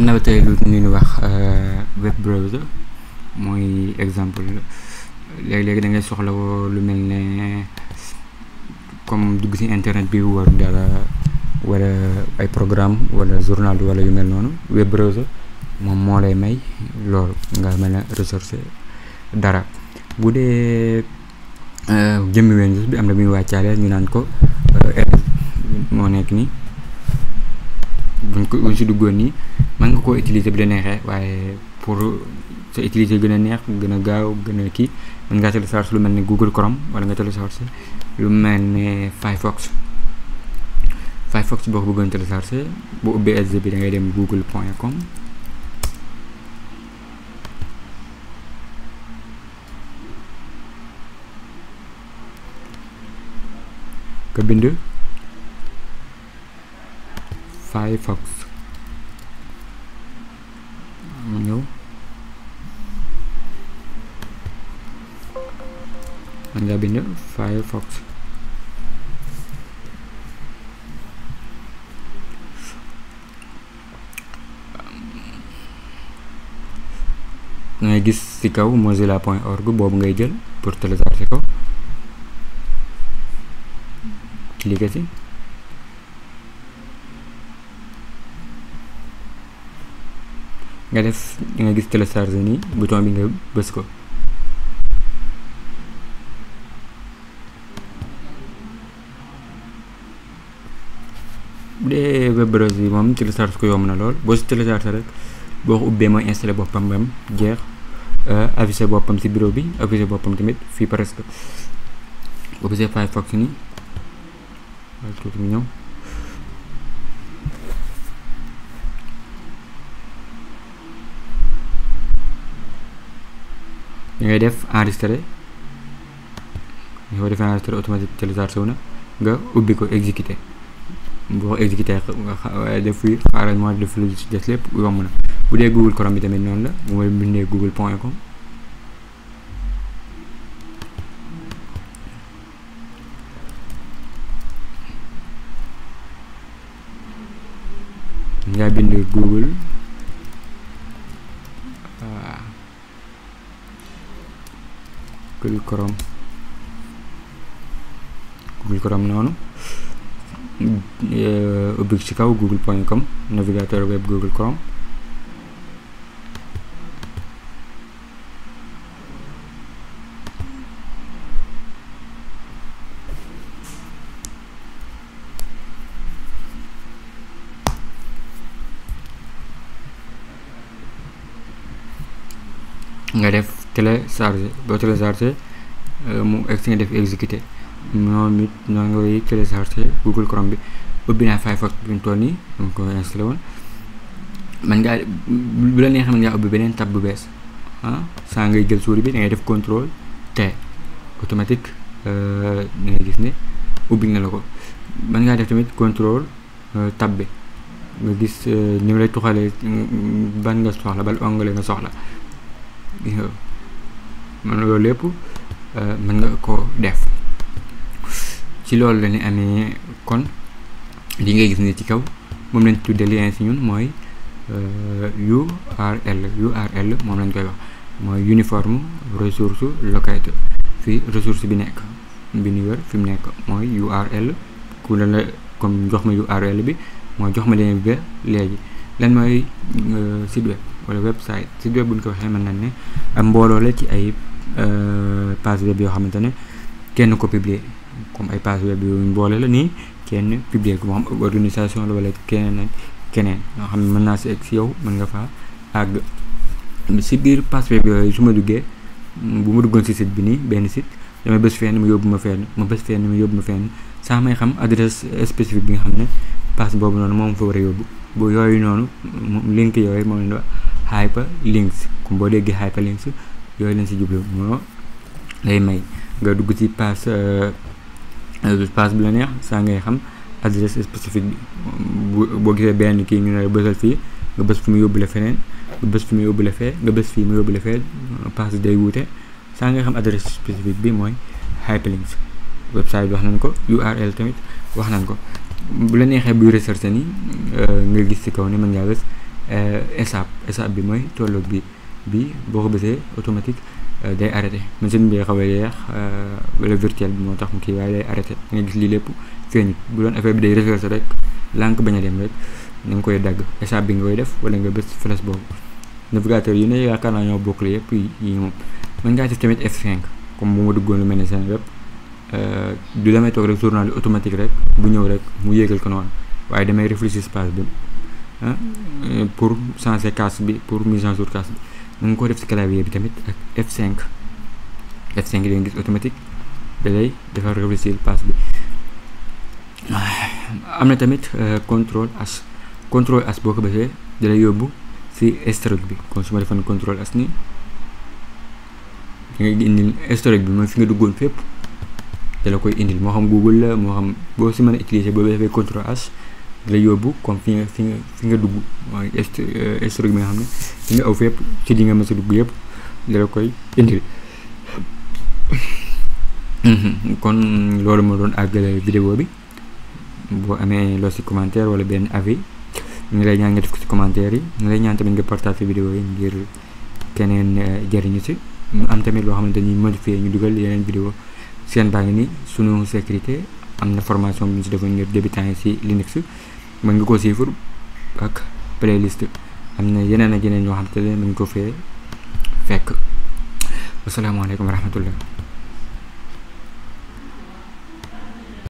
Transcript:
am na ba tey lu ñu wax web browser mooy exemple léegi-léegi da ngay soxla lu mel ne comme dugg ci internet bi war dara wala ay programme wala journal wala yu mel noonu web browser moom moo lay may loolu nga mën a rechercher dara. bu dee jëmmi Windows bi am na bu ñu wàccaale ñu naan ko moo nekk nii buñ si duggoon nii mën nga koo utiliser bu la neexee, waaye pour sa utiliser gën a neex gën a gaaw gën a kii mën ngaa télécharger lu mel ne Google Chrome wala nga télécharger lu mel ne Firefox boo ko bëggoon télécharger boo ubbee SSD bi da ngay dem google.com nga bind Firefox mu ñëw man nga bind Firefox ngay gis ci kaw mozilla.org boobu ngay jël pour télécharger ko, cliquer ci nga def nga gis télécharger nii bouton bi nga bës ko. bu dee web browser bi moom télécharge ko yomb na lool, boo si télécharger rek boo ko ubbee mooy installé boppam bam jeex, affiché boppam ci bureau bi, affiché boppam tamit fii presque. boo gisee Firefox nii waaye tuuti mu ñëw da ngay def enregistré, nga defee enregistré automatique téléchargé wu na nga ubbi ko exécuté. boo exécuté nga def fii xaaral moo def lu ci des lépp yomb na. bu dee Google Chrome bi tamit noonu la, bu may bindee google.com nga bind Google Chrome noonu ubbi ci kaw google.com navigateur web Google Chrome nga def télécharger. boo télécharger mu egg si nga def exécuter noonu it noonu ngay télécharger Google Chrome bi. ubbi naa Firefox bi ñu toll nii dama ko installé woon, man ngaa bu la neexee mën ngaa ubbi beneen tab bu bees saa ngay jël souris bi da ngay def contrôle T automatique da ngay gis ne ubbi na la ko. mën ngaa def tamit contrôle tab bi nga gis ni mu lay tuxalee ban nga soxla ban onglet nga soxla. man loolu lépp mën nga ko def. ci loolu la ñu amee kon li ngay gis ni ci kaw moom lañ tuddee lien si ñun mooy URL moom lañ koy wax mooy uniforme resource locator. fii ressource bi nekk bi ñu wër fi mu nekk mooy URL ku la comme jox ma URL bi mooy jox ma lien bi. léegi lan mooy site web wala website. site web bu ñu ko waxee mën nañ ne am mbooloo la ci ay page web yoo xamante ne kenn ko publier, comme ay page web yu mboole la nii kenn publier ko moo xam organisation la wala keneen ñoo xam ne mën naa si egg si yow mën nga faa àgg. si biir page web yooyu su ma duggee bu ma duggoon si site bi nii benn site damay bës fenn mu yóbbu ma fenn, ma bës fenn mu yóbbu ma fenn, saa may xam adresse spécifique bi nga xam ne page boobu noonu moom fa war a yóbbu. bu yooyu noonu link yooyu moom la hyperlinks, comme boo déggee hyperlinks yooyu lañ si jublu moo lay may nga dugg ci page bi la neex saa ngay xam adresse spécifique bi. boo gisee benn kii ñu ne bësal fii nga bës fi mu yóbbu la feneen, nga bës fi mu yóbbu la fee, nga bës fii mu yóbbu la fee, page day wuute saa ngay xam adresse spécifique bi mooy hyperlinks. website bi wax nañ ko, URL tamit wax nañ ko. bu la neexee buy recherche ni nga gis ci kaw ni mën ngaa gis SAP bi mooy tolloog bi boo ko bësee automatique day arrêté machine bi xaw a yeex wala virtuel bi moo tax mu kii waaye day arrêté da nga gis lii lépp feeñut bu doon affaire bi day recherche rek lànk bañ a dem rek da nga koy dagg SAP bi nga koy def wala nga bës flèche boobu. navigateur yi ne yaakaar naa ñoo bokk la yëpp yi moom mën ngaa def tamit F5 comme bu ma duggoon lu mel ne seen web du damay toog rek journal bi automatique rek bu ñëw rek mu yéegal ko noonu waaye damay réfléchir page bi pour changer cache bi pour mise en jour cache bi mën nga ko def ci clavier bi tamit ak F5 da nga gis automatique da lay defar réfléchir page bi. am na tamit contrôle H boo ko bësee da lay yóbbu ci historique bi kon su ma defoon contrôle H nii da ngay indil historique bi mooy fi nga duggoon fépp da la koy indil moo xam Google la moo xam boo si mën a utiliser boo defee contrôle H da lay yóbbu comme fi nga dugg mooy historique bi nga xam ne fi nga aw fépp ci di nga mës a dugg yëpp da la koy indil. kon loolu moo doon àggale vidéo bi boo amee loo ci commentaire wala benn avis ñu ngi lay ñaan nga def ko ci commentaire yi ñu ngi lay ñaan tamit nga partager vidéo yi ngir keneen jëriñu ci ñu am tamit loo xamante ni modifié ñu dugal yeneen vidéo seen baa ngi ni sunu sécurité am na formation bi ñu ci defoon ngir débutant yi ci Linux mën nga ko suivre ak playlist am na yeneen ak yeneen yoo xamante ne mën nga ko fee fekk. Asalaamaaleykum wa rahmatullah.